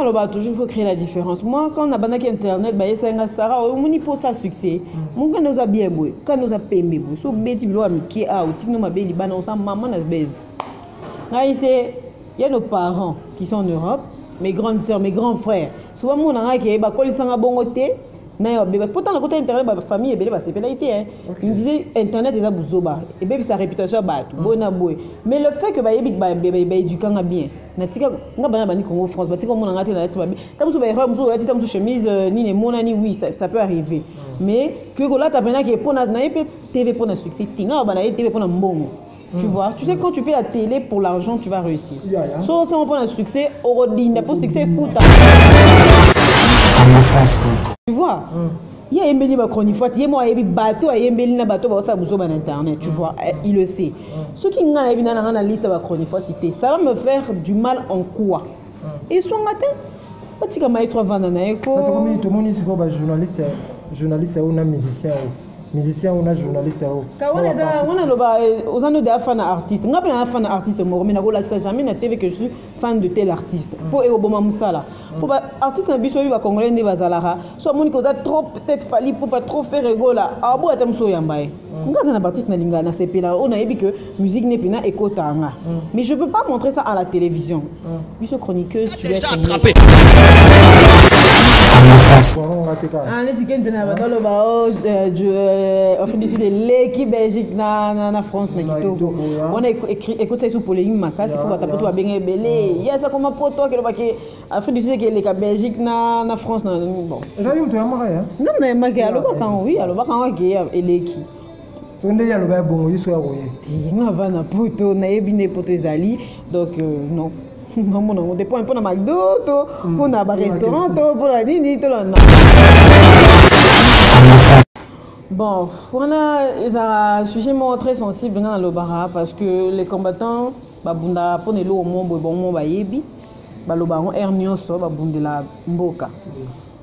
naloba toujours, faut créer la différence. Moi, quand nabandaki internet, bayesaki nga: "Sara, omoni, mposa succès moko kanda, oza bien boye, kanda oza pembe boye, so obeti biloko ya mike awa, otiki no mabe libanda, osa mama na base." Ngai se ya nos parents qui sont en Europe, mes grandes sœurs, mes grands frères, souvent mona ngai ke bakolisanga bongo te na yo beba. Pourtant nakota internet, bafamille ebele basepelaki te, hein. Il me disait: "Internet eza buzoba, ebebisa réputation ya bato boye na boye." Mais le fait que bayebi, baédukanga bien, natika nga bana bandi Congo France, batika omona nga te nalati mabe. Ta mosusu baerreur mosusu, olati ta mosusu chemise nini emonani, oui, ça peut arriver. Mais ke kolata mpena ke mpona naye mpe TV mpona succès te, nga bana ye TV mpona mbongo. Tu vois, tu sais, quand tu fais la télé pour l'argent, tu vas réussir. So osala mpona succès, okodinda, mpo succès efuta, tu vois. Ye ayembeli bachronifoite, ye moko ayebi bato ayembeli na bato baosala buzoba na internet, tu vois, il le sait. Soki ngai nayebi na nanga na liste ya bachronifoite te, ça va me faire du mal en quoi? Eswanga te, batika maestro avanda na ye ko. Tomoni sikoyo bajournaliste, journaliste oyo na musicien oyo, musicien oyo na journaliste oyo. Ka wana eza wana, aloba oza no deya fan na artiste. Nga mpe na fan na artiste moko, mais nakolakisa jamais na TV que je suis fan de tel artiste, mpo ekoboma mosala. Mpo baartiste na biso oyo bacongolais nde bazalaka so amoni koza trop peut-être Fally Ipupa, trop Ferre Gola, aboya ata mosu oyamba ye. Nga aza na baartiste nalingaka, nasepela, oyo nayebi que musique ne mpena ekotaka nga, mais je peux pas montrer ça à la télévision. Biso chroniqueuse, tu dois Déjà être attrapé. Nga te kaka. Ah, neti keni mpena bazaloba o Afrique du Sud eleki Belgique na France na Na kitoko. Kitoko, ya. Wana ekotisa biso polémique makasi, mpo bato poto babenga ebele ye aza koma poto, akelobaki Afrique du Sud ekeleka Belgique na France na bon. Ezali moto ya maka ya. Ngambo na yemaki, alobaka yango, oui, alobaka yango ake eleki. Soki nde ye aloba ya bongo, ye so ya koye. Te, nga va na poto, nayebi nde poto ezali, donc non, namona yango te mpona McDo to mpona barestaurant to mpona nini to na. Bon, wana ezala sujet moko très sensible. Nga nalobaka parce que les combattants babundaka mpona eloko moko boye, bango moko bayebi, baloba yango aire nyonso, babundela mboka.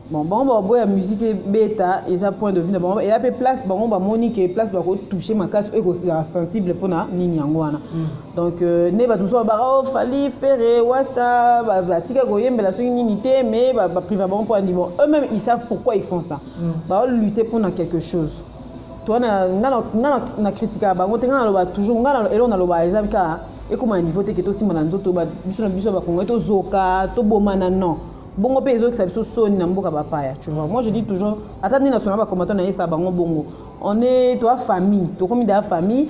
Bon, bango baboya musique ebeta, eza point de vue na bango, eya mpe place bango bamoni ke place bakotouche makasi oyo ekozala sensible mpona nini yango wana. Donc nde bato mosusu babaka o Fally, Ferre, Wata batika koyembela soki nini te, mais bapriva bango mpo andi. Bon, eux-mêmes, ils savent pourquoi ils font ça. Baolutte mpona quelque chose. To wana nga na critiquaka bango te. Nga naloba toujours, nga eloko naloba eza kaka ekóma na niveau te ke tosimba na nzoto biso na biso bakongo, tozoka, tobomana, non. Bongo mpe ezokisa biso soni na mboka bapaya, tu vois. Moi, je dis toujours, ata nde national bacombattant nayesaka bango bongo, on est toa famille, tokomi deya famille.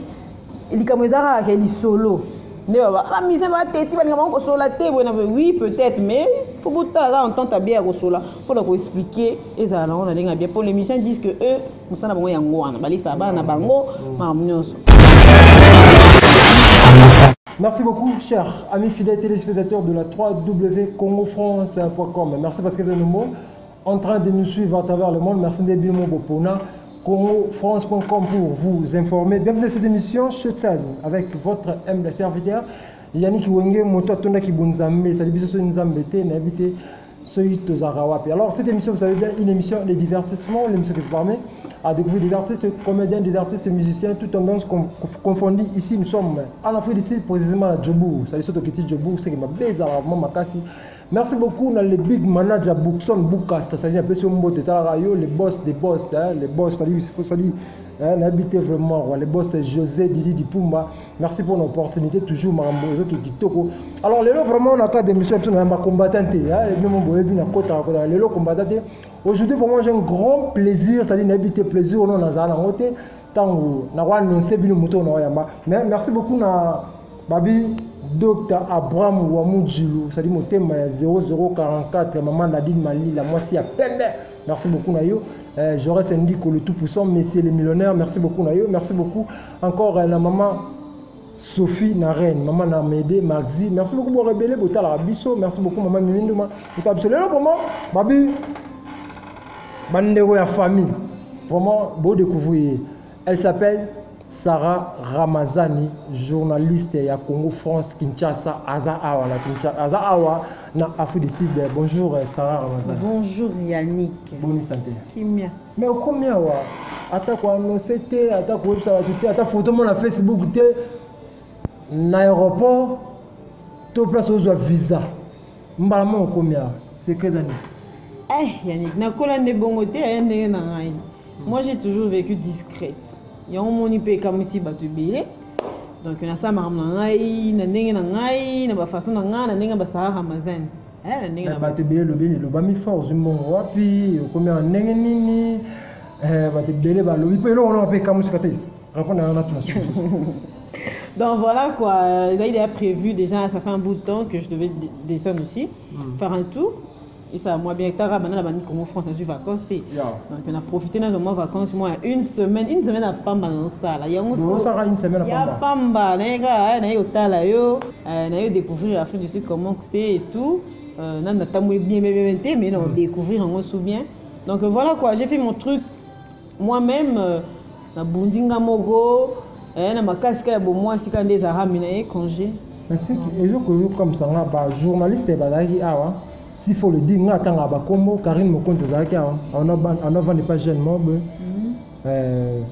Likambo eza kaka ke lisolo nde bamusicien bateti, balinga bango kosola te boye na boye. Oui, peut-être, mais faut botala kaka entente ya bien ya kosola mpona koexpliquer, ezala nango na ndenge ya bien, mpo les musiciens disent que eux, mosala na bango yango wana, balisaka bana na bango, makambo nyonso. Merci beaucoup, chers amis fidèles téléspectateurs de la www.congofrance.com. Merci parce que vous êtes nombreux en train de nous suivre à travers le monde. Merci d'être Bopona, congofrance.com pour vous informer. Bienvenue dans cette émission Showtime avec votre humble serviteur Yannick Wenge, moto atonda kibonzambe, sali biso so nzambe te, nayebi te soki tozalaka wapi. Alors cette émission, vous savez bien, une émission de divertissement, l'émission qui vous permet à découvrir des artistes comédiens, des artistes musiciens, toutes tendances confondues. Ici, nous sommes en Afrique d'ici, précisément à Djobourg. Salut Sotokiti Djobourg, c'est qui m'a vraiment makasi. Merci beaucoup na le big manager Bookson Bukas, ça c'est un peu sur mbote talaka yo, le boss des boss, hein, le boss, c'est-à-dire il faut ça dit hein, habité vraiment quoi, le boss, c'est José Didi Dipumba. Merci pour l'opportunité toujours makambo ezo kitoko. Alors lelo vraiment on a cas d'émission on a combattant hein, même boye na kota kota lelo combattant. Aujourd'hui, vraiment, j'ai un grand plaisir, c'est-à-dire habité plaisir on a za na ngote tango na ko annoncer bino moto na yamba. Mais merci beaucoup na babi Dr Abraham Wamujilu, c'est-à-dire motema ya 0044, maman Nadine Malila, mwasi ya pembe. Merci beaucoup na yo. Jaurès Ndiko, le tout puissant, monsieur le millionnaire, merci beaucoup na yo. Merci beaucoup encore la maman Sophie Naren, maman Namédé, Maxi, merci beaucoup pour rebeller, Botala Biso, merci beaucoup maman Miminduma. Et absolument vraiment, babi bandeko ya famille, vraiment beau découvrir. Elle s'appelle Sarah Ramazani, journaliste ya Congo France Kinshasa, aza awa na Kinshasa, aza awa na Afrique du Sud. Bonjour Sarah Ramazani. Bonjour Yannick. Bonne santé. Kimia. Mais combien wa ata ko annoncer te, ata ko yebisa bato te, ata photo mo na Facebook te, na aéroport to place ozwa visa. Mbala moko combien? Secret eza nini? Eh, Yannick, nakola nde bongo te, aya ndenge na ngai. Moi, j'ai toujours vécu discrète. Yango moni mpe ekamwisi bato ebele. Donc nasala makambo na ngai na ndenge na ngai, na bafaçon na ngai, na ndenge basala Ramazan. Eh, na ndenge na bato ebele elobi elobami fort, ozwi mbongo wapi, okomi awa ndenge nini? Bato ebele balobi mpe eloko wana mpe ekamwisika te. Répondre na tuna susu. Donc voilà quoi, il a prévu déjà, ça fait un bout de temps que je devais descendre ici, faire un tour. Et ça, moi bien, tara banana bani Congo France, je suis vacances te. Donc on a profité dans moi vacances, moi une semaine à pamba dans ça là. Il y a Osaka une semaine à Ya pamba. Pamba, na ka na yo tala yo, na yo découvrir l'Afrique du Sud comment c'est et tout. Na tamboui bien bien bien te, mais on découvrir en sous bien. Donc voilà quoi, j'ai fait mon truc moi-même, na bundinga moko, na makasi ya bo moi sika nde ezalaka mi na ye congé. Mais c'est eloko oyo comme ça nga ba journaliste bazalaki awa, s'il faut le dire, nga atanga bakombo: Karine Mokonzi azalaki awa, anovandi pa jeune moko boye,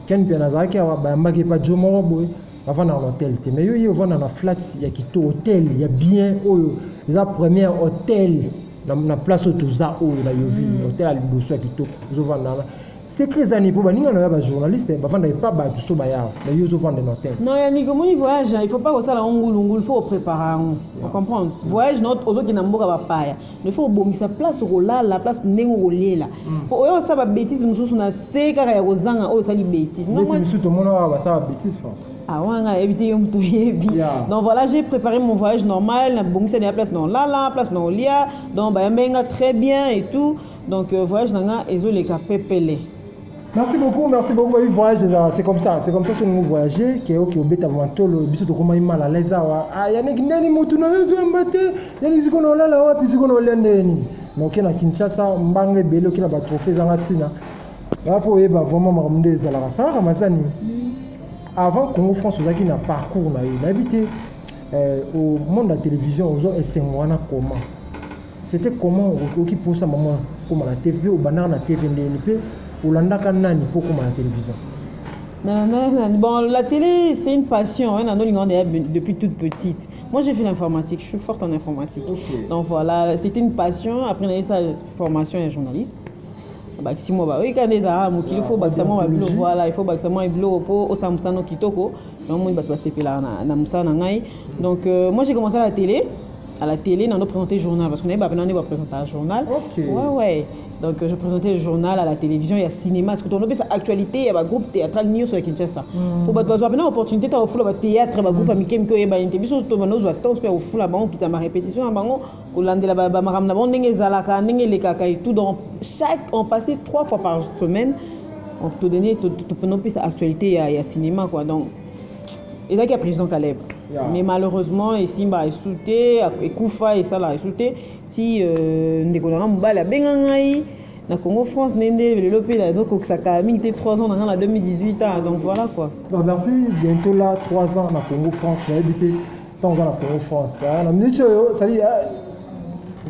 Ken mpe nazalaki awa, bayambaki epa jo moko boye, bavandaka na hotel te. Mais yo ye ovanda na flat ya kitoko, hotel ya bien oyo eza première hotel na place oyo toza oyo na Yoville, hotel ya liboso ya kitoko ozovanda wana. Secret eza nini? Mpo baninga na yo ya bajournaliste bavanda epa bato so baya, mais yo ozovanda na hotel. Non, Yannick, omoni voyage, il faut pas kosala yango ngulungulu, il faut kopréparer yango. Ocomprendre? Voyage na ozokende na mboka bapaya, il faut obongisa place okolala, place ndenge okoliela, po oyo osala babêtise mosusu na se kaka ya kozanga oyo osali bêtise. Non, neti misusu tomona awa basala babêtise fa. Ah ouais, nga yebi te, yo moto oyebi. Donc voilà, j'ai préparé mon voyage normal, nabongisa na place na olala, place na olia, donc bayambai nga très bien et tout. Donc voyage na nga ezoleka pepele. Merci beaucoup, merci beaucoup. Oui, voyage, c'est comme ça. C'est comme ça si nous voyager, que ok, obeta mantolo, biso tokoma mal à l'aise awa. Ah, Yannick ndeni mutu na yo yamba te. Yannick siko na olala wapi, siko na olia ndeni. Mais ok, na Kinshasa mbanga ebele, ok, na ba trophées zanga tina. Là faut oyeba vraiment makambo nde ezalaka. Sarah Ramazani, avant Congo France ozalaki na parcours na yo. Nayebi te au monde de la télévision ozo esengo wana comment? C'était comment okoki posa maman koma na TV, obandaka na TV ndeni mpe olandaka nani mpo koma na télévision? Non, non, non. Bon, la télé, c'est une passion. Hein, depuis toute petite. Moi, j'ai fait l'informatique. Je suis forte en informatique. Donc voilà, c'était une passion. Après, on a eu sa formation en journalisme. Bakisi mwa ba oyo kaka ezalaka mokili, faut bakisa mwa babilo, voilà, il faut bakisa mwa biloko mpo osala mosala no kitoko. Yango moni bato basepelaka na mosala na ngai. Donc moi, j'ai commencé à la télé nando présenter journal, parce qu'on avait bapena nde baprésenter journal. Ouais, donc je présentais le journal à la télévision ya cinéma, parce que tondopesa actualité ya bagroupe théâtral nyonso ya Kinshasa, po bato bazwa pena opportunité ta kofula bathéâtre, bagroupe ya mike mike oyebani te. Biso tobanda ozwa temps mpe ya kofula bango, kokita barépétition na bango, kolandela bamakambo na bango ndenge ezalaka, ndenge elekaka et tout. Donc chaque on passait trois fois par semaine, on te donnait, topena opesa actualité ya cinéma quoi. Donc ezalaki ya président Caleb. Mais malheureusement esimba esu te, ekufa, esalaka esu te ti ndeko na nga mobali abenga ngai na Congo France, ndende lelo mpe nazokokisaka mingi te 3 ans na ngai na 2018 ans. Donc voilà quoi. Bon, merci. Bientôt là 3 ans na Congo France. Nayebi te ntango oza na Congo France, na miniti oyo sali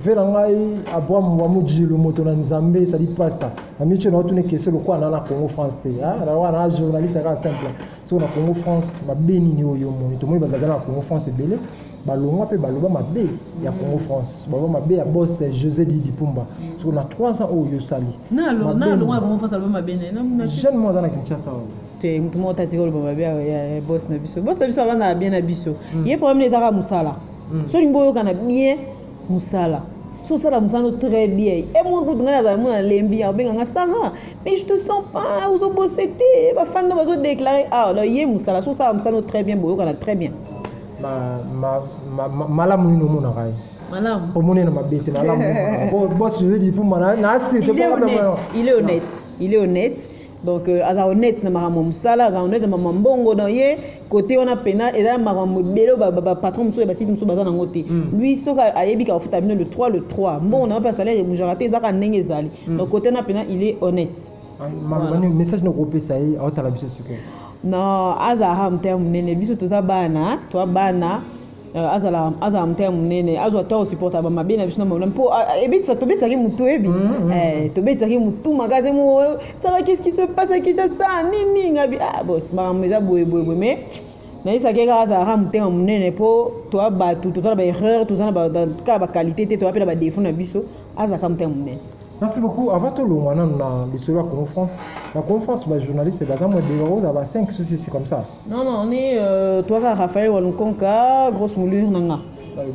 ve na ngai Abraham Wamujilo, moto na Nzambe, ezali pasteur. Na miniti oyo naotuna question lokola na Congo France te, na journaliste kaka simple. Soki na Congo France, mabe nini oyo omoni? Tomoni bato baza na Congo France ebele balongwa mpe baloba mabe ya Congo France, baloba mabe ya boss José Didi Pumba. Soki na 3 ans oyo osali Nalongwa Congo France, aloba mabe na jeune mo aza na Kinshasa oyo. Te, motu moko tatika oloba mabe ya boss na biso. Boss na biso avandaka bien na biso. Ye problème ezaka mosala. So olingi boyokana bien, mosala, so osala mosala no très bien. E moko kutu ngai nazala mona lembi, abenganga: "Sara, mais je te sens pas, ozobose te." Bafandi no bazodéclare ah donc ye mosala, so osala mosala no très bien, boyokana très bien. Malamu nini omonaka ye? Malamu. Omoni na mabe te, malamu boss José Didi Pumba na asi te? Il est honnête, il est honnête, il est honnête. Donc aza honnête na makambo ya mosala, aza honnête na makambo ya mbongo. Donc ye côté wana pena eza makambo ebele oyo bapatron mosusu ya basite mosusu baza nango te. Lui, soki ayebi ka kofuta bino le 3, le 3, mbongo na yo mpe salaire ebougeaka te, ezaka ndenge ezali. Donc côté wana pena il est honnête. Maloba nini, message nini okopesa ye aotala biso sikoyo? Non, azalaka motema monene. Biso toza bana, toa bana, azala motema monene, azwa to osupporta bamabe na biso na mabe, mpo ebetisa, tobetisaki motu, oyebi, tobetisaki motu makasi mo: "Sara, qu'est-ce qui se passe à Kinshasa?" Nini ngabi: "Ah boss, makambo eza boye boye boye." Mais Nayebisaki kaka azalaka motema monene mpo toya bato, toza na baerreur, toza na kaka baqualité te, toya mpe na badéfaut na biso. Azalaka motema monene. Merci beaucoup. Avant tolongwa nanu na lisolo ya Congo France, na Congo France bajournaliste baza mo ebele, bakozala ba 5, 6, c'est comme ça? Non, on est toi kaka, Raphaël Walunkonka, Grosse Moulure na nga.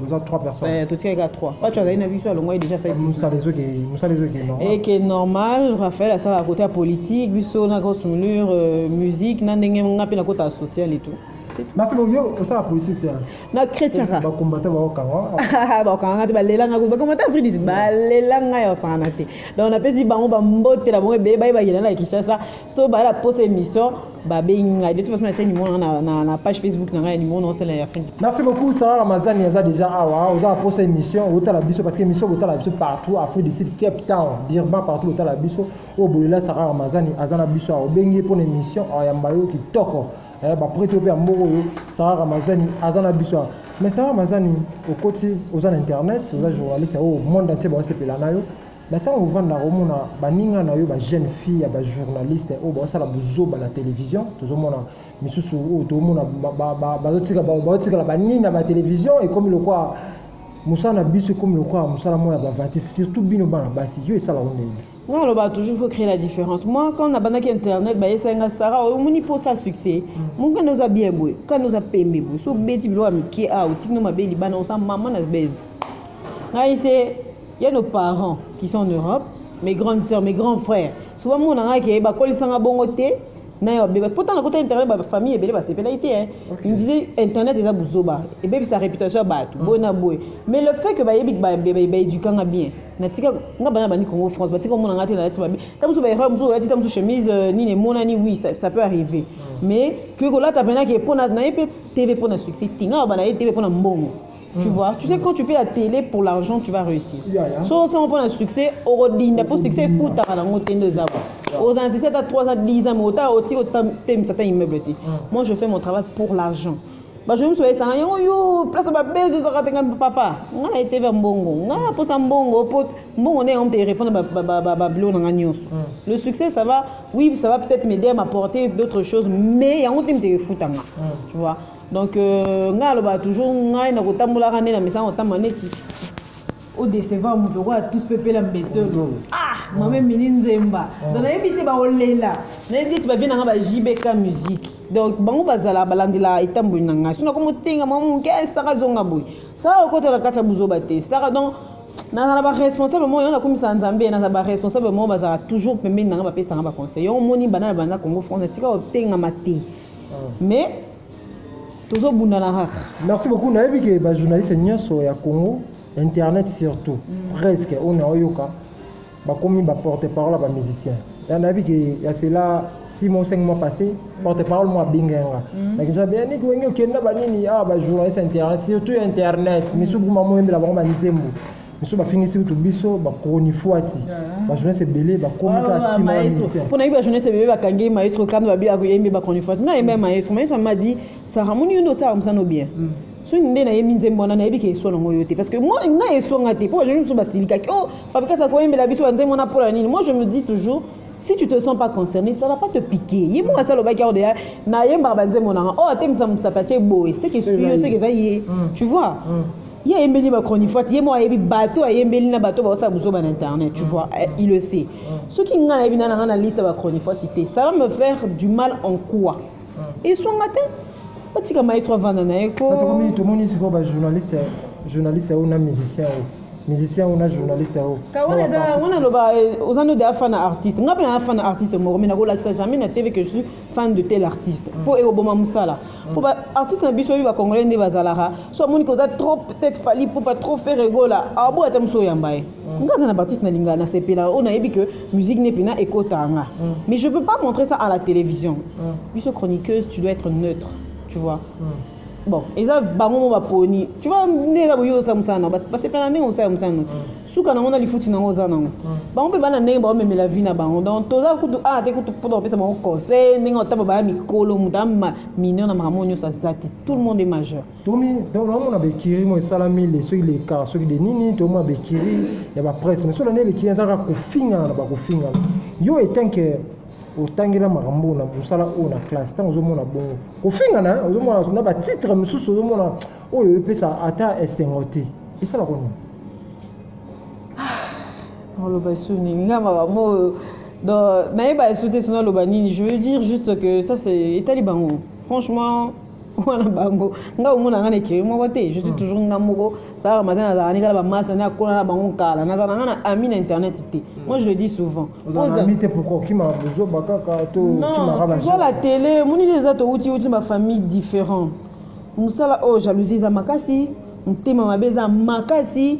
Boza 3 personnes. Totikaki kaka 3. Pacho azali na biso, alongwaki déjà. Mosala ezoke, mosala ezoke normal. Eke normal. Raphaël asalaka côté ya politique, biso na Grosse Moulure musique, na ndenge nga mpe na kota ya social et tout. C'est tout. Merci beaucoup. Yo osala politique te? Na chrétiaka. Bakombata baokanga. Bakokanga te, balelanga. Bakomata Afrique du Sud, balelanga ya osangana te. Donc napesi bango bambote na bango ebele. Bayebakela na Kinshasa, so baya posa émission, babengi ngai. De toute façon, natia numéro na page Facebook na ngai ya numéro naosala ya Afrique. Merci beaucoup, Sarah Ramazani. Aza déjà awa. Oza posa émission, otala biso, parce que émission botala biso partout, Afrique du Sud, Cape Town, Durban, partout botala biso. Oyo bolela Sarah Ramazani aza na biso awa. Obengi ye mpona émission, ayamba yo kitoko. Baprêtre mpe ya mboka oyo, Sarah Ramazani aza na biso awa. Mais Sarah Ramazani, okoti, oza na internet, oza journaliste oyo monde entier baosepela na yo. Na ntango ovandaka, omona baninga na yo, bajeune fille ya bajournaliste oyo baosala bozoba na télévision, tozomona misusu oyo tozomona bazotikala banini na batélévision. Ekomi lokwa mosala na biso, ekomi lokwa mosala moko ya bavanti, surtout bino bana basi. Yo esalaka ndenge? Nga aloba toujours, faut créer la différence. Moi, quand nabandaki internet, bayesaki nga: "Sara, omoni, mposa succès mokanda, oza bien boye, kanda oza pembe boye, so obeti biloko ya mike awa, otiki no mabe libanda, osa mama na bese." Ngai se ya nos parents qui sont en Europe, mes grandes sœurs, mes grands frères, souvent mona nga ke bakolisanga bongo te na yo beba. Pourtant na kota internet, bafamille ebele basepelaki te. Il me disait: "Internet eza buzoba, ebebisa réputation ya bato boye na boye." Mais le fait que bayebi, baédukanga bien, natika nga bana bandi Congo France, batika omona nga te nalati mabe. Ta mosusu baerreur mosusu, olati ta mosusu chemise nini emonani, oui, ça peut arriver. Mais ke kolata mpena ke mpona naye mpe TV mpona succès te. Nga bana ye TV mpona mbongo. Tu vois, tu sais, quand tu fais la télé pour l'argent, tu vas réussir. So osala mpona succès, okodinda, mpo succès efutaka nango te. Nde eza bo oza insisté ata 3 ans, 10 ans, mais ota otiki otemisa ata immeuble te. Moi, je fais mon travail pour l'argent. Bajour mosusu bayesanga yango yo place babezi ozaka te. Nga papa, nga na ye TV ya mbongo, nga naposa mbongo, po mbongo nde yango moto erépondre babilo na nga nyonso. Le succès, ça va, oui, ça va peut-être m'aider à m'apporter d'autres choses, mais yango te moto efutanga, tu vois. Donc ngai alobaka toujours, ngai na kotambolaka nde na mesana kotambola neti odecevoir moto okoya tous pepela mbetolo. Ah, mama Emili Nzemba, donc nayebi te baolela, nayebi neti bavie nanga bajibeka musique. Donc bango bazala balandela etamboli na ngai. So nakomotenga mama moke, esaka zonga boye, saka okota na kati ya buzoba te, saka. Donc nazala baresponsable moko, yango nakomisa Nzambe. Nazala baresponsable moko, bazala toujours pembeni nanga, bapesanga baconseil. Yango omoni, banda na banda Congo France, natika kotengama te, mais tozobundana kaka. Merci beaucoup. Nayebi ke bajournaliste nyonso ya Congo, internet surtout, presque oyo naoyoka, bakomi baporte parole ya bamusicien. Ya nayebi ke ya cela 6 mois, 5 mois passé, porte parole mo abenga nga nakisa Yannick Wenge, okenda banini awa. Bajournaliste internet, surtout ya internet, misu buma moyembela bango banzembo, misu bafingisi kutu biso bakronifuati. Bajournaliste ebele bakomi kaka nsima ya musicien. Mpo nayebi bajournaliste ebele bakangi maestro kando, babi akoyembi bakronifuati. Nga yemba maestro, maestro m'a dit: "Sara, moni yo nde osalaka mosano bien. Soki nde nayembi nzembo wana, nayebi ke eswa nango yo te." Parce que moi, ngai eswanga te, mpo bajournaliste mosusu basilikaki: "Oh, Fabrikas akoyembela biso banzembo wana mpola nini?" Moi, je me dis toujours, si tu te sens pas concerné, ça va pas te piquer. Ye moko asa alobaki awa deya nayembaka banzembo nanga oyo atemisa mosapi atie boye, c'est que suyo, c'est que eza ye, tu vois. Ye ayembeli bachronifuati, ye moko ayebi bato ayembeli na bato baosala buzoba na internet, tu vois, il le sait. Soki ngai nayebi na nanga na liste ya bachronifuati te, ça va me faire du mal en quoi? Eswanga te, batika maestro avanda na ye ko. Tomoni sikoyo bajournaliste, journaliste oyo na musicien oyo, musicien oyo na journaliste oyo. Wana eza wana aloba oza ndo deya fan na artiste. Nga mpe na fan na artiste moko, mais nakolakisa jamais na TV que je suis fan de tel artiste, mpo ekoboma mosala. Mpo artiste na biso oyo, bacongolais nde bazalaka so amoni koza trop peut-être Fally Ipupa, trop Ferre Gola, aboya ata mosu oyamba ye. Nga aza na baartiste nalinga, nasepela, oyo nayebi que musique ne mpena ekotaka nga, mais je peux pas montrer ça à la télévision. Biso chroniqueuse, tu dois être neutre, tu vois. Bon, eza bango mo baponi, tu vois. Nde eza boyi osala mosala nango, basepela ndenge osala mosala nango, suka nango na lifuti nango oza nango. Bango mpe bana ndenge baomemela vie na bango. Donc toza kutu awa te kutu mpona kopesa bango conseil ndenge otamba. Baya mikolo, moto ama mineur na makambo nyonso aza te, tout le monde est majeur. Tomi naomona baécurie mo esalami le soki leka soki de nini, tomona baécurie ya bapresse, mais soki nde baécurie ezaka kofingana na bakofingana. Yo etant que Otangela makambo na mosala oyo na classe, ntango ozomona bongo kofingana, ozomona na batitre mosusu, ozomona oyo epesa ata esengo te, esalaka nini? Oloba esu nini? Nga makambo oyo, donc nayeba esu te. Soki naloba nini, je veux dire juste que ça, c'est etali bango. Franchement, wana bango, nga omona nga na écurie moko te. Je suis toujours nga moko. Sara Mazani azalaka ni kala bamasa ni akola na bango kala. Nazala nga na ami na internet te. Moi, je le dis souvent. Ami te, pourquoi? Okimaka bozoba kaka to? Non, tu vois, la télé, omoni nde eza touti uti bafamille différent. Mosala oyo, jalousie eza makasi, motema mabe eza makasi,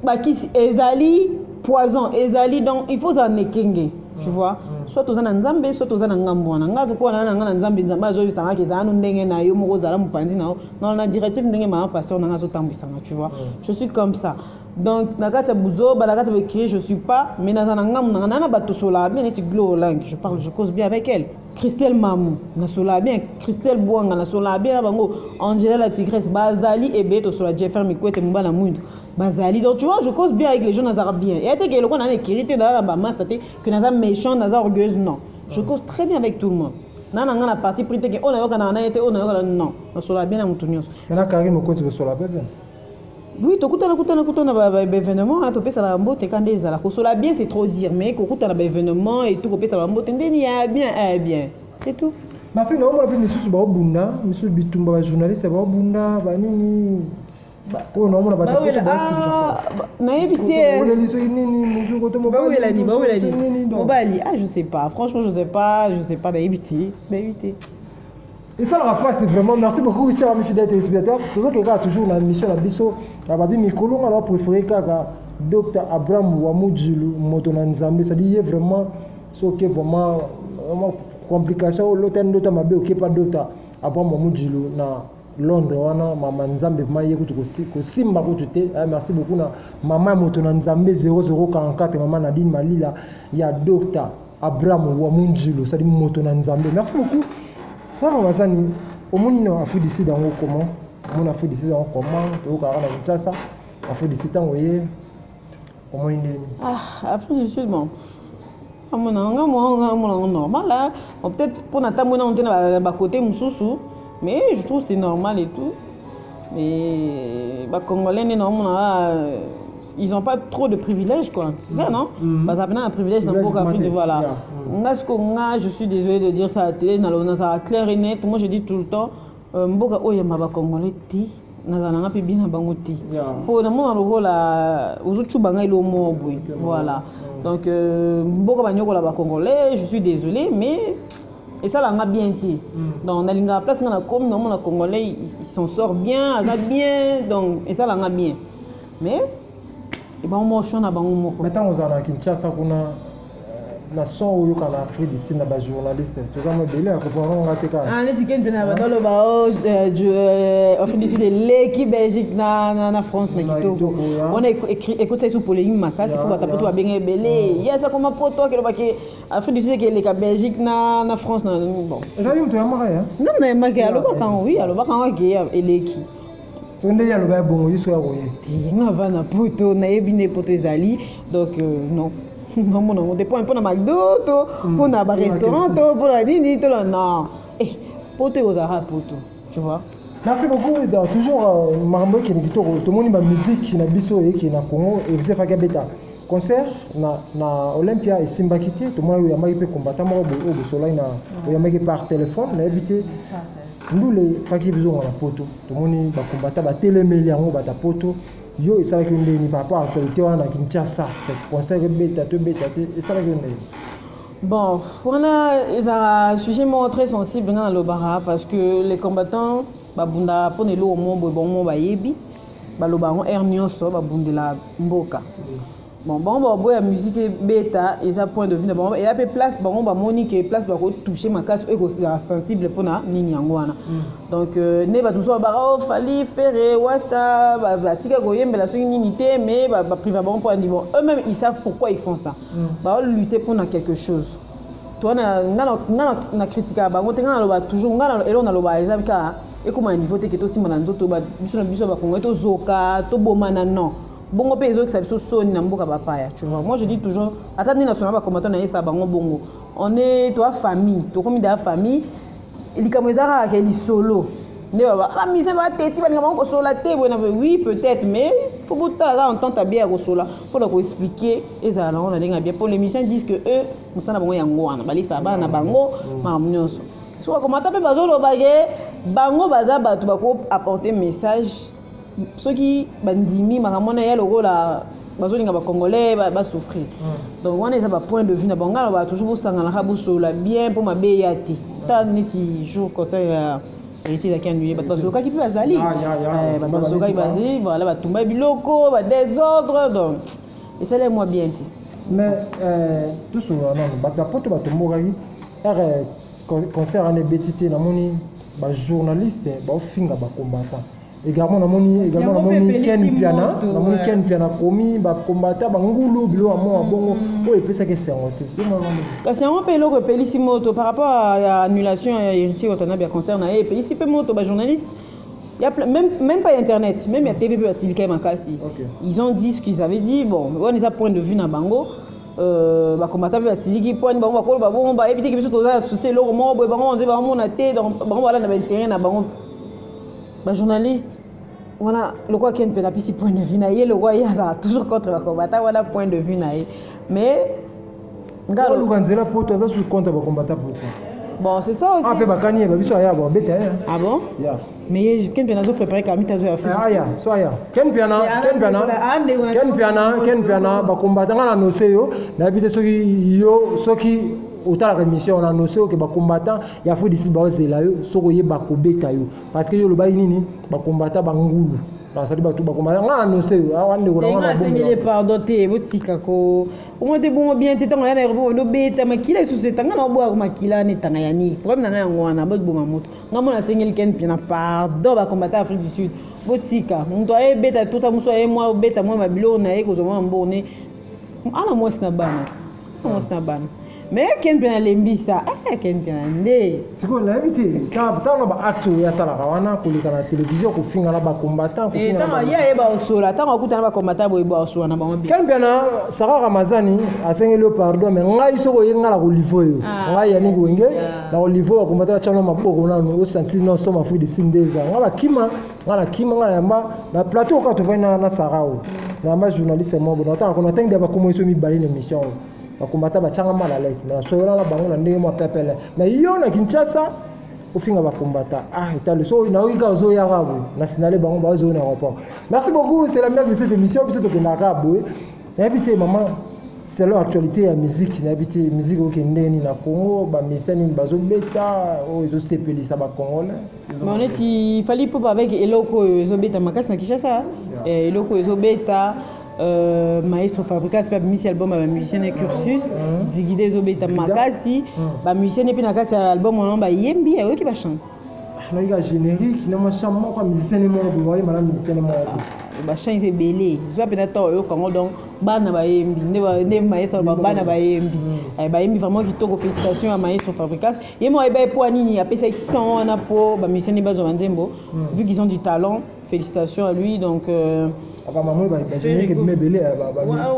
bakisi ezali, poison ezali. Donc il faut ozala na ekenge, tu vois. Soit oza na Nzambe, soit oza na ngambo wana. Nga koa na nga na Nzambe. Nzambe azoyebisanga ezala no ndenge na yo moko, ozala mopanzi na yo na directive ndenge mama pasteur nanga azotambwisanga, tu vois. Je suis comme ça. Donc na kati ya buzoba, na kati ya baécurie, je suis pas, mais naza na ngambo nanga. Naa na bato solaka bien, neti Glo Olang, je parle, je cause bien avec elle. Christelle Mamu, nasolaka bien. Christelle Bwanga, nasolaka bien na bango. Angela la Tigresse, bazali ebele tosola. Jeffer Mikwete, mobala mwindu, bazali. Donc tu vois, je cause bien avec les gens, nazalaka bien. Eya te ke eloko na na écurie te, naza na bamaster te que naza méchant, naza orgueilleuse, non. Je cause très bien avec tout le monde. Na nga na parti pris te ke oyo nayokanaka na ye te, oyo nayokana, non. Nasolaka bien na motu nyonso. Maintenant, Karine Mokonzi, kosola pe bien? Oui, tokutana, kutana, kutana baévénement, topesala bambote ka nde ezala. Kosola bien, c'est trop dire, mais kokutana baévénement et tout, kopesala bambote ndeni ya bien, ya bien, c'est tout. Merci. Naomona mpe misusu baobunda, misusu bitumba, bajournaliste baobunda banini oyo naomona. Nayebi te. Nini? Bawelani, bawelani mobali. Ah, je sais pas, franchement, je sais pas, je sais pas. Nayebi te, nayebi te. Esalaka mpasi vraiment. Merci beaucoup, cher ami fidèle téléspectateur. Tozokende kaka toujours na mission na biso na babi mikolo. Nga na préféré kaka Dr Abraham Wamujilu, moto na Nzambe. C'est-à-dire ye vraiment, soki vraiment, vraiment complication, olota ndota mabe, okepa Dr Abraham Wamujilu na Londres wana, mama Nzambe vraiment ye kutu kosimba kutu te. Merci beaucoup na mama ya moto na Nzambe 0044, mama Nadine Malila ya Dr Abraham Wamunjilu, c'est-à-dire moto na Nzambe. Merci beaucoup. Sara Bazani, omoni na Afrique du Sud yango comment? Omoni Afrique du Sud yango comment? Toyokaka na Kinshasa, Afrique du Sud, ntango ye omoni ndeni? Ah, Afrique du Sud, bon, amona nga mwa amona ngo normal, hein. Bon, peut-être mpona ntango nango te na bakote mosusu, mais je trouve c'est normal et tout. Mais bacongolais nde naomona, ils ont pas trop de privilèges, quoi, c'est ça, non? Baza pena un privilège na mboka Afrique, voilà. Nga siko nga, je suis désolé de dire ça à la télé, nazala clair et net. Moi, je dis tout le temps, mboka oyo yamba bacongolais te, nazala nanga mpe bien na bango te, mpo namona lokola ozocuba ngai elo moko boye, voilà. Donc mboka banyokola bacongolais, je suis désolé, mais esalanga bien te. Donc nalingaka place nga nakomi, namona congolais il s'en sort bien, aza bien, donc esalanga bien. Mais bango moko na bango moko. Mais ntango ozala na Kinshasa kuna, na son oyoka na Afrique du Sud na bajournaliste, toza mo ebele ya comprendre nga te kaka. Neti ke nte na bandoloba o Afrique du Sud eleki Belgique na France na kitoko wana, ekotisa biso polémique makasi, mpo bato poto babenga ebele ye aza koma poto, akelobaki Afrique du Sud ekeleka Belgique na France na bon. Ezali moto yamaka ya? Non, na yamaka, alobaka yango, oui, alobaka yango ake eleki. Soki nde ye aloba ya bongo, ye so ya koye. Te, nga va na poto, nayebi nde poto ezali. Donc non, namona yango te mpona McDo to mpona barestaurant to mpona nini to non. Poto ekozalaka poto, tu vois. Merci beaucoup. Donc, toujours makambo ekende kitoko. Tomoni bamusique na biso eyeke na Congo, efaki abeta concert na Olympia, esimbaki te. Tomoni oyambaki mpe combattant moko boye oyo bosolaki na oyambaki par téléphone, nayebi te ndule faki bizonga na poto. Tomoni bacombattant batelemeli yango, bata poto. Yo esalaki yo ndeni par rapport à actualité wana na Kinshasa, concert ebeta to ebeta te, esalaki yo ndeni? Bon, wana ezalaka sujet moko très sensible. Nga nalobaka parce que les combattants babundaka mpona eloko moko boye, bango moko bayebi, baloba yango aire nyonso, babundela mboka. Bon, bango baboya musique ebeta, eza point de vue na bango. Eya mpe place bango bamoni ke place bakotouche makasi oyo ekozala sensible mpona nini yango wana. Donc nde bato mosusu babaka o Fally, Ferre, Wata batika koyembela soki nini te, mais bapriva bango mpo andi. Bon, eux-mêmes, ils savent pourquoi ils font ça. Baolutte mpona quelque chose. To nga na critiquaka bango te. Nga naloba toujours, nga eloko naloba eza kaka ekóma na niveau te ke tosimba na nzoto biso na biso bakongoi, tozoka, tobomana, non. Bongo mpe ezokisa biso soni na mboka bapaya, tu vois. Moi, je dis toujours, ata nde national bacombattant nayesa bango bongo, on est toa famille, tokomi da famille. Likambo eza kaka ke lisolo nde bamusicien bateti, balinga bango kosola te boye na boye. Oui, peut-être, mais faut botala kaka entente ya bien ya kosola mpona koexpliquer, ezala nango na ndenge ya bien, mpo les musiciens disent que eux, mosala na bango yango wana, balisaka bana na bango, makambo nyonso. So bakomata mpe bazoloba ke bango baza bato bako apporter message. Soki bandimi makambo wana ya lokola bazolinga bacongolais basouffrir, donc wana eza bapoint de vue na bango. Ngai na toujours bosanganaka, bosolola bien mpo mabe eya te. Ta neti jour concert ya Héritier ezalaki annulé, bato bazolokaki mpe bazali. Bato bazolokaki, bazali, voilà, batumba biloko, badésordre, donc esali mwa bien te. Mais tosolola nano, bato ya Poto batombokaki ere concert wana ebeti te. Namoni bajournaliste baofinga bacombattant également. Namoni également, namoni Ken Piana, namoni Ken Piana komi bacombattant bangulu, biloko ya mwa bongo oyo epesaki esengo te. Kasi yango mpe eloko epelisi moto par rapport ya annulation ya Héritier Watanabe ya concert na ye, epelisi mpe moto bajournaliste. Y a même pas internet, même ya TV mpe basilika ye makasi. Ils ont dit ce qu'ils avaient dit. Bon, wana eza point de vue na bango. Bacombattant mpe basiliki mpo ani bango bakoloba bongo, bayebi teke biso toza ya souci eloko moko boye, bango nze baomona te. Donc bango balanda baintérêt na bango. Bajournaliste wana, lokola Ken mpe napesi point de vue na ye, lokola ye azala toujours contre bacombattant, wana point de vue na ye, mais Oluka nzela poto aza sous contre bacombattant, pourquoi? Bon, c'est ça aussi. Ah, mpe bakani ye babiso aya babeta ye. Ah bon? Yeah. Mais Ken mpe nazo préparé kamita azo ya Afrique. Aya so aya Ken Piana, Ken Piana, Ken Piana, Ken Piana, bacombattant, nga na nose yo, nayebi te soki yo, soki otalaka émission na nose oke, bacombattant ya Afrique du Sud baozela yo soki oyeba kobeta yo, parce que yo olobaki nini? Bacombattant bangulu, basali bato bacombattant. Nga na nose yo awa, ndeko na nga. Asengeli pardon te, botika ko omoi te bongo bien te. Ntango ya na aéroport, obeta makila lisusu, etanga na obwaka makila wana, etanga ya nini? Problème na ngai yango wana, boboma moto. Nga mona asengeli Ken Piana pardon. Bacombattant Afrique du Sud, botika moto ayebeta tota mosu, aye mwa obeta mwa mabiloko na ye, kozwa mwa mbongo ne ana mwasi na bana, ana mwasi na bana. Mais Ken mpe nalembisa, Ken mpe na nde. Sikoyo nayebi te, ntango baacte oyo asalaka wana, koleka na télévision, kofinga na bacombattant. Ntango ye ayeba osola, ntango akutana bacombattant boye, osola na bango bien. Ken Mpiana, Sara Ramazani asengeli yo pardon, mais ngai soki oye, ngai na kolivre yo. Ngai Yannick Wenge na kolivre bacombattant, batiano maboko nanu, osanti nyonso mafuidi si nde eza. Ngai bakima, ngai nakima, ngai nayamba na plateau kaka tovandi na Sara oyo, nayamba journaliste moko boye, natanga kona ntangi bakoma eso mibale na émission oyo, bacombattant batianga mal à l'aise, mais nasoyola na bango na ndenge mwa pepele. Mais yo na Kinshasa ofinga bacombattant, ah, etali so nayoki kaka ozoyaka boye na sinale bango bazoyo na aéroport. Merci beaucoup, c'est la messe de cette émission. Biso tokendaka boye. Nayebi te, mama, selon actualité ya musique, nayebi te musique okende ndenge nini na Congo, bamisia nini bazobeta oyo ezosepelisa bacongolais? Bon, neti Fally Ipupa avec eloko oyo ezobeta makasi na Kinshasa, eloko oyo ezobeta, maestro Fabricas mpe abimisi album ya bamusicien na Cursus Zigide, ezobeta makasi. Bamusicien mpe na kati ya album wana bayembi, ayoki bachant. Nayoki générique na mwa chant moko ya musicien moko boye, bayemba na musicien moko boye. Bachant eza ebele, zwa mpenza ntango oyoka yango. Donc bana bayembi nde maestro, bana bayembi, bayembi vraiment kitoko. Félicitation ya maestro Fabricas. Ye moko ayeba ye mpo nini apesaki temps wana mpo bamusicien nde bazwa banzembo, vu qu'ils ont du talent. Félicitations à lui. Donc bagénérique ebima ebele.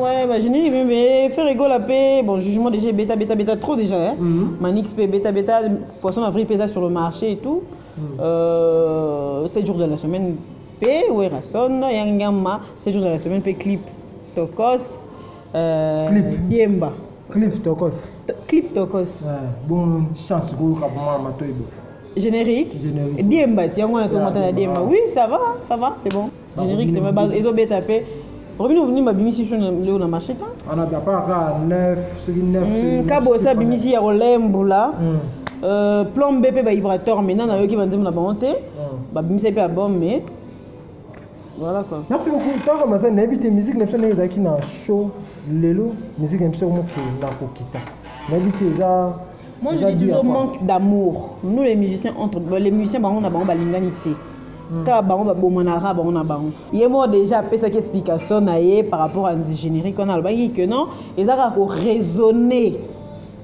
Ouais, bagénérique ebima ebele. Ferre Gola mpe, bon, Jugement déjà beta beta beta trop déjà, hein? Manix mpe beta beta, Poisson d'avril mpe eza sur le marché et tout. 7 jours de la semaine mpe Werrason Yangama, 7 jours de la semaine mpe clip tokos. Clip. Diemba. Clip tokos. Clip tokos. Bon, chance koyoka mwa matoi bo. Générique. Générique. Diemba ti yango wana, tomata na Diemba. Oui, ça va, ça va, c'est bon. Générique, c'est vrai, ezobeta mpe. Robino nini babimisi so leo na marché ta. Ana apart kaka 9, soki 9. Kabosa abimisi ya kolembula. Plan B mpe bavibrateur, maintenant nayoki banzembo na bango te, babimisi mpe album, mais voilà quoi. Merci beaucoup, Sara Ramazani. Nayebi te musique na biso ndenge ezalaki na show, lelo musique na biso moke na kokita, nayebi te eza. Moi, je dis toujours manque d'amour. Nous les musiciens, entre les musiciens, bango na bango balingani te. Kaka bango babomanaka bango na bango. Ye moko déjà apesaki explication na ye par rapport à générique wana, alobaki que non, eza kaka koraisonner.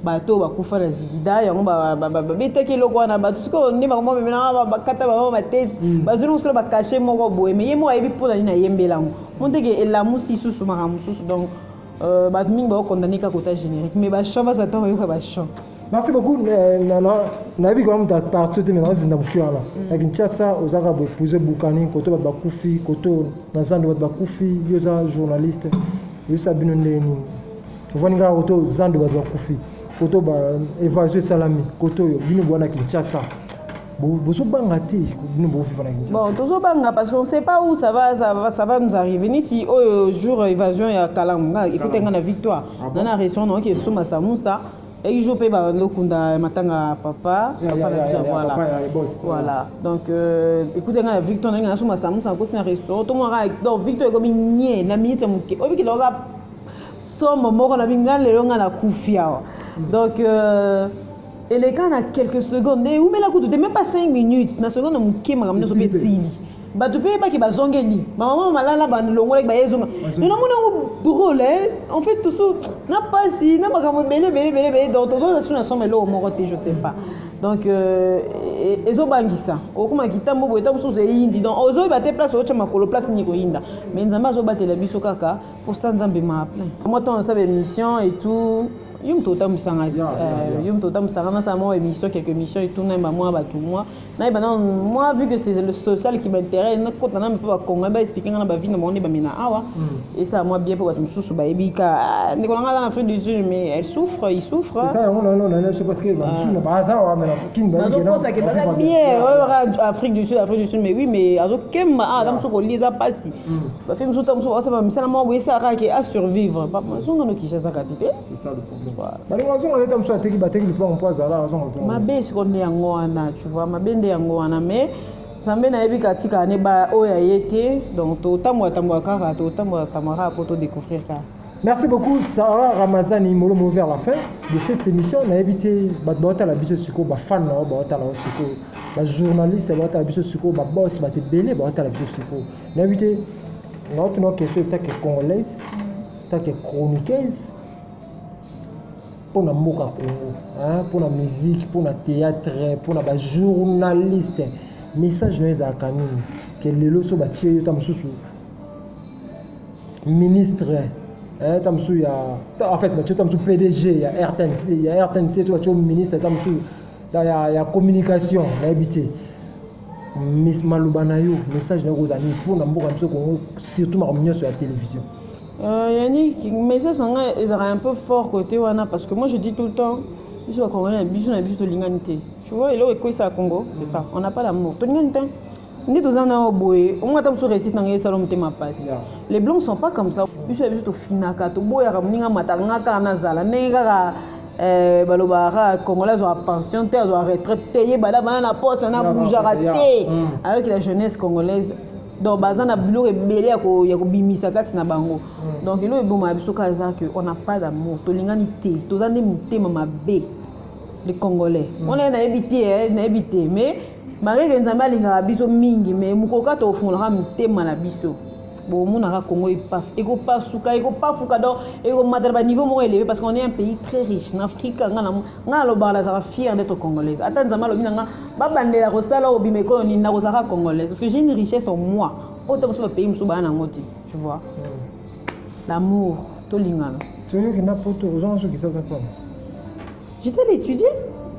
Bato oyo bakufa na zigida yango babetaki eloko wana, bato sikoyo nde bango bamemelanga, bakata bango mateti, bazwi nango sikoyo bacachet moko boye. Mais ye moko ayebi mpona nini ayembela yango mo ndenge elamusi lisusu makambo mosusu. Donc bato mingi bakokondane kaka kota générique, mais bachant bazwa ntango oyoka bachant. Merci beaucoup. Nayebi kama moto aparti te, me naozinda moki wana na Kinshasa. Ozaka boye, épouse bukani koto, bato bakufi koto na zando, bato bakufi. Yo oza journaliste, oyebisa bino ndenge nini ovandi kaka koto zando, bato bakufi koto, ba évasion esalami koto oyo. Bino bwana Kinshasa, bozobanga te? Bino bovivre na Kinshasa. Bon, tozobanga parce qu'on sait pas où ça va nous arriver. Niti oyo jour évasion ya Kalamu, nga ekute nga na Victoire. Ah bon? Na restaurant naoki esomba samusa, eki jour mpe bandokunda matanga ya papa, papa na biso, voilà. Papa ya boss. Voilà, donc écoute, nga na Victoire, ndenge nasomba samusa, nakosi na restaurant, tomonaka donc Victoire ekomi nye na minute ya moke. Oyebiki naoka somo moko na binga, lelo nga nakufi awa. Donc eleka na quelques secondes, eumela kutu te, même pas 5 minutes, na seconde moke makambo nyonso mpe esili. Bato mpe yebaki bazongeli bamama malala, balongolaki, bayezonga. Mais namoni yango drôle, hein? En fait toso na pasi na makambo ebele ebele ebele ebele. Donc tozoza su na somo eloko moko te, je sais pas. Donc ezobangisa, okóma kitambo boye, ta mosusu eyindi. Donc ozoyeba te place otya makolo, place nini koyinda. Mais Nzambe azobatela biso kaka mposa, Nzambe maa plein. Moi, ntango nasala émission et tout, yo moto otambwisanga, yo moto otambwisanga, nasala mwa émission, quelques émissions et tout, nayeba mwa bato, mwa nayeba nano moi, vu que c'est le social qui m'intéresse, nakota nano mpe bakongo baexplike nga na bavie na bango nde bamena awa. Esala mwa bien mpo bato mosusu bayebi ka, ah, ndeko na nga aza na Afrique du Sud, mais elle souffre, il souffre. C'est ça yango na biso, parce que bamosusu na baza awa, mais na Kini bazokosake baza bien oyebaka Afrique du Sud, Afrique du Sud, mais oui, mais azokemba ah, aza mosusu kolia eza mpasi. Bafe mosusu ta mosusu basala misala moko boye, esalaka ke asurvivre, azonga no Kinshasa kasi te. C'est ça le problème. Balingo azonga neta mosusu ateki, bateki lupango mpo azala, azonga lupango. Mabe sikoyo nde yango wana, tu vois, mabe nde yango wana. Mais Nzambe nayebi katika ne ba oyo aye te. Donc totambola tambola kaka, totambola tambola kaka mpo todécouvrir kaka. Merci beaucoup Sarah Ramazani Molomo. Vers la fin de cette émission, nayebi te, bato baotala biso sikoyo, bafan na yo baotala yo sikoyo, bajournaliste baotala biso sikoyo, baboss, bato ebele baotala biso sikoyo. Nayebi te, naotuna question etake congolaise, take chroniqueuse, mpona mboka Congo, hein, mpona musique, mpona théâtre, mpona bajournaliste, message na yo ezalaka nini? Ke lelo so batie yo ta mosusu ministre, eh, ta mosusu ya, en fait batie ta mosusu PDG ya RTNC, ya RTNC, to batie ministre ta mosusu ya communication, nayebi te, maloba na yo, message na yo kozala nini mpona mboka biso Congo, surtout makambo nyonso ya télévision? Yannick, message na ngai ezalaka un peu fort côté wana, parce que moi je dis tout le temps, biso bacongolais na biso na biso tolingani te. Tu vois, eloko ekweyisaka Congo, c'est ça, on n'a pas l'amour, tolingani te. Nde toza na oyo boye, omoi ata mosusu réussite na ngai esala motema mpasi. Les blancs sont pas comme ça. Biso ya biso tofinaka, toboyaka moninga mataka, nga kaka nazala ndenge kaka balobaka kaka congolais azwaka pension te, azwaka retraite te, ye bada bana na poste na bougeaka te. Avec la jeunesse congolaise, donc baza na biloko ebele ya kobimisa kati na bango. Donc eloko ebomaka biso kaka eza que on n'a pas d'amour, tolingani te, toza nde motema mabe, les Congolais. Wana ye nayebi te, nayebi te, mais malgré que Nzambe alingaka biso mingi, mais mokoka tofungolaka mitema na biso, bomonaka Congo ekopasuka, ekopafuka, donc ekomata na baniveau moko élevé, parce qu'on est un pays très riche na Afrique. Nga nalobaka, nazalaka fière d'être congolaise. Ata Nzambe alobi na nga babandela kosala obima ekolo nini, nakozalaka congolaise, parce que j'ai une richesse en moi oyo ta mosusu bapays mosusu baya nango te. Tu vois, l'amour, tolingana. Soki na poto, ozonga soki sasa mpona J'étais allée étudier,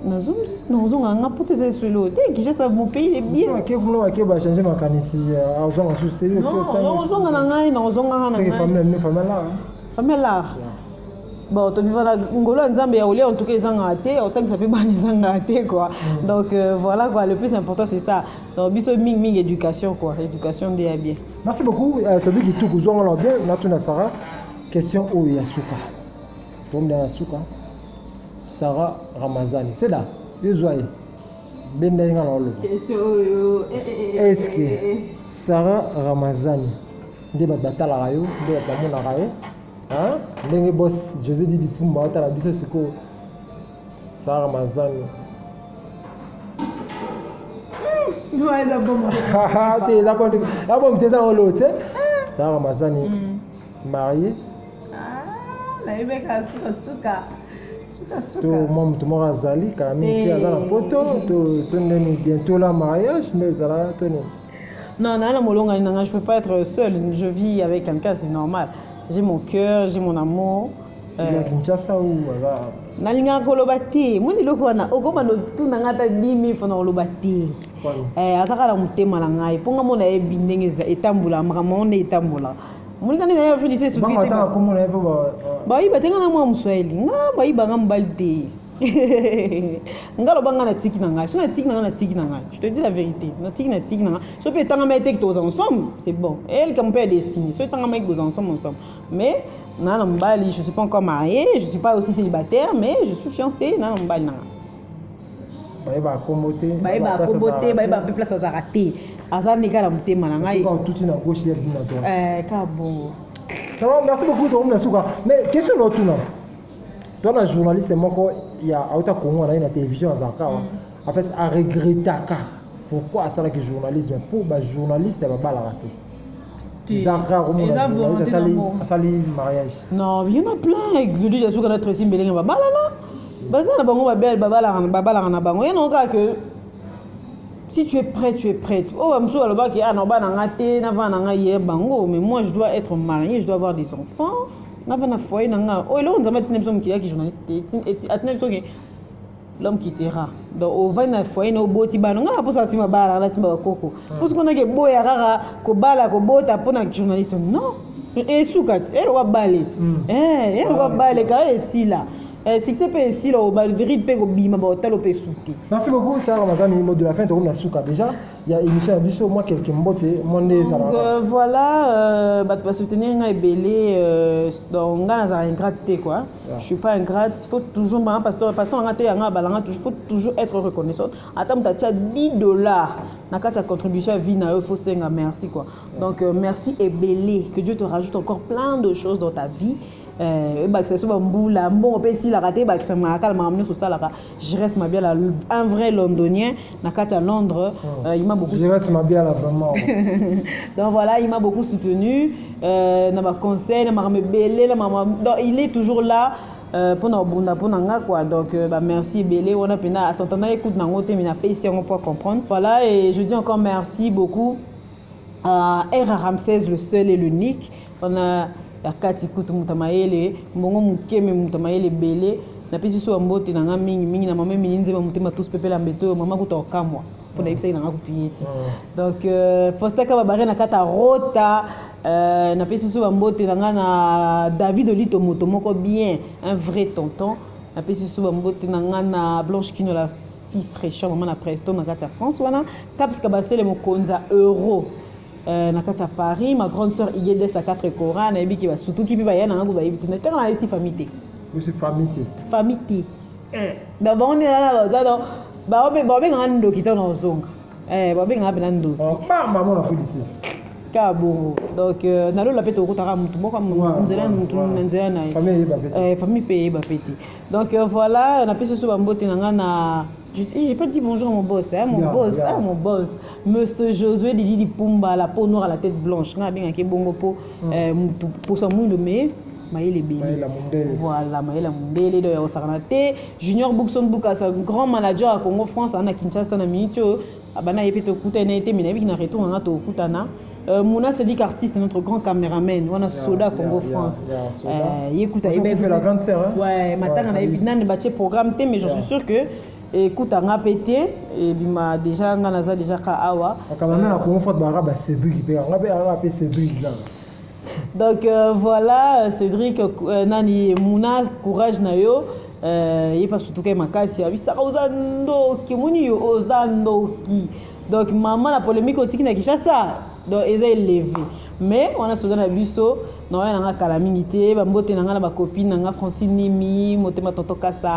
nazongi, nazonga nga poto eza esolo te. Kinshasa, mon pays, il est bien. Ake kuna, bake bachange makanisi, azonga susu te? Non, nazonga na ngai, nazongaka na ngai. Famille na bino, famille lar? Famille lar. Bon, toviva na ngolo ya Nzambe ya kolia, en tout cas ezangaka te, otangisa mpe bana ezangaka te, quoi. Donc voilà quoi, le plus important c'est ça. Donc biso mingi mingi éducation, quoi, éducation nde ya bien. Merci beaucoup. Cédric Ituku, zwanga na bien. Natuna Sarah question oyo ya suka, tomda ya suka. Sarah Ramazani seda, yo zwa ye, benda ye, nga na oloba. Est ce que Sarah Ramazani nde bato batalaka yo, nde bato bamonaka yo ndenge boss José Didi Pumba otala biso sikoyo, Sarah Ramazani te, eza bomi te, eza olo te. Sarah Ramazani marié? Nayebeka sukasuka. To mwa moto moko azali kala mingi te, aza na poto to ndeni, bientôt la mariage nde ezala to nini? Non, non, molongani na nga, je peux pas être seule. Je vis avec quelqu'un, c'est normal. J'ai mon cœur, j'ai mon amour. Ya Kinshasa ou aza? Nalingaka koloba te. Moni eloko wana, okobanda otuna nga ata 10 000 mpona koloba te. Aza kaka na motema na ngai, mpo nga mona yebi ndenge etambola, makambo yango nde etambola. Moninga nde naye Afrique. Bayiba te. Nga na mwa moswahili, nga bayibanga mobali te. Nga loba, nga natiki na ngai. So natiki na ngai, natiki na ngai, je te dis la vérité, natiki, natiki na ngai. So mpe etangama ete toza ensemble, c'est bon. Eyelikambo mpe ya destinée. So etangama eke boza ensemble, ensemble. Mais na mobali, je suis pas encore mariée, je suis pas aussi célibataire, mais je suis fiancée. Na mobali na nga. Bayebaka kombo te? Bayebaka kombo te, bayebaka mpe place azalaka te. Aza nde kaka na motema na ngai. Tuti na gauche, ya na droite. Kaka bongo. Merci beaucoup. Tokomi na suka, mais question na otuna to na journaliste moko ya auta Congo, anaye na télévision, azalaka awa. En fait, aregretaka pourquoi asalaki journalisme, mpo bajournaliste babalaka te. Eza rare omona journaliste asali mariage. Non, il y en a plein. Glodi Jasuka na Tracy Mbelenge babalana, baza na bango, babele babalaka na bango. Ye nango kaka que si tu es prêt, tu es prête. Oyo bamosusu balobaki: ah, naoba na nga te, navanda na ngai ye bango. Mais moi, je dois être mariée, je dois avoir des enfants, navanda na foyer na nga. Oyo eloko Nzambe atina biso mokili yaki journaliste te, atina biso ke l'homme quittera. Donc ovandi na foyer na oboti bana. Nga naposa nsima bala na nsima bakoko, mposo konaki eboya kaka kobala, kobota mpona journaliste. Non, esuka ti eloko bale esi eloko bale kaka esila, succès mpe esila, baverite mpe kobima, baotalo mpe esu te. Merci beaucoup, Sarah Ramazani. Mot de la fin, tokomi na suka déjà ya émission ya biso. Mwa quelque mbote mwa nde ezalaka. Voilà, bato basoutenir nga ebele. Donc nga nazala ingrate te, quoi. Je suis pas ingrate. Il faut toujours, ma pasteur, pasteur nga te, yanga balanga toujours, faut toujours être reconnaissant. Ata moto atia 10 $ na kati ya contribution ya vie na yo, il faut senga merci, quoi. Donc merci ebele, que Dieu te rajoute encore plein de choses dans ta vie. Ebakisa so bambula, mbongo mpe esilaka te, ebakisa kala makambo nyonso osalaka. Jires Mabiala, un vrai Londonien na kati ya Londres. Il m'a beaucoup Jires Mabiala, vraiment. Donc voilà, il m'a beaucoup soutenu na baconseil, na makambo ebele, na makambo. Donc il est toujours là mpona kobunda mpona nga, quoi. Donc bah, merci ebele wana mpena asantana écoute nango te, mais napesi yango pour comprendre. Voilà, et je dis encore merci beaucoup à R Ramsès, le seul et l'unique. Wana ya kati kutu moto mayele, mbongo moke me moto mayele ebele. Napesi so bambote na nga mingimingi na mama Emili Nzeba, motema tous pepela mbeto oyo mama kuta okamwa mpo nayebisaki na nga kutu ye te. Donc Faustin Kababare na kati ya Rota. Napesi so bambote na nga na David Olito, moto moko bien, un vrai tonton. Napesi so bambote na nga na Blanche Kino, la fille fraîcheur, mama na Presto na kati ya France wana, Caps Kabasele, mokonzi ya euro na kati ya Paris, ma grande sœur Igedes a 4 Cora. Nayebi ke basutuki mpe baya na nga, bayebi te ntango nayesi famille te. Osi famille te? Famille te. Donc bango nde baza, babenganga ndoki ntango na ozonga, babenganga mpena ndoki. Mama na Fulisi. Kaka bongo. Donc nalola mpe tokutaka motu moko nzela, motu na nzela na ye, famille mpe eyeba mpe te. Donc voilà, napesi so bambote na nga na. J'ai pas dit bonjour à mon boss, hein, mon boss, ah, mon boss, Monsieur Josué Didi Pumba, la peau noire à la tête blanche. Nga benga ke bongo po mutu posa mundo, mais mayele ebele. Voilà, mayele mondele. Donc osakana te. Junior Bookson Bukasa, grand manager à Congo France, ana Kinshasa na minute oyo. Bana ye mpe tokutana ye te, mais nayebiki na retour nanga tokutana. Mouna Sadik artiste, notre grand caméraman, wana soda Congo France. Ye kuta ye ouais, matanga nayebi nani batie programme te, mais je suis sûr que ekutanga mpe te, ebima déjà. Nga naza déjà ka awa. Cameraman na Congo France baka ba Cédric mpe, nga mpe anga mpe Cédric kaka. Donc voilà, Cédric, nani, Mouna, courage na yo. Ye mpe asutuka ye makasi, abisaka oza ndoki, omoni yo oza ndoki. Donc mama na polémique otiki na Kinshasa, donc eza élevé. Mais wana soda na biso na wana nanga kala mingi te. Bambote na nga na bacopine na nga, Francine Nimi, motema, tonton Kasa.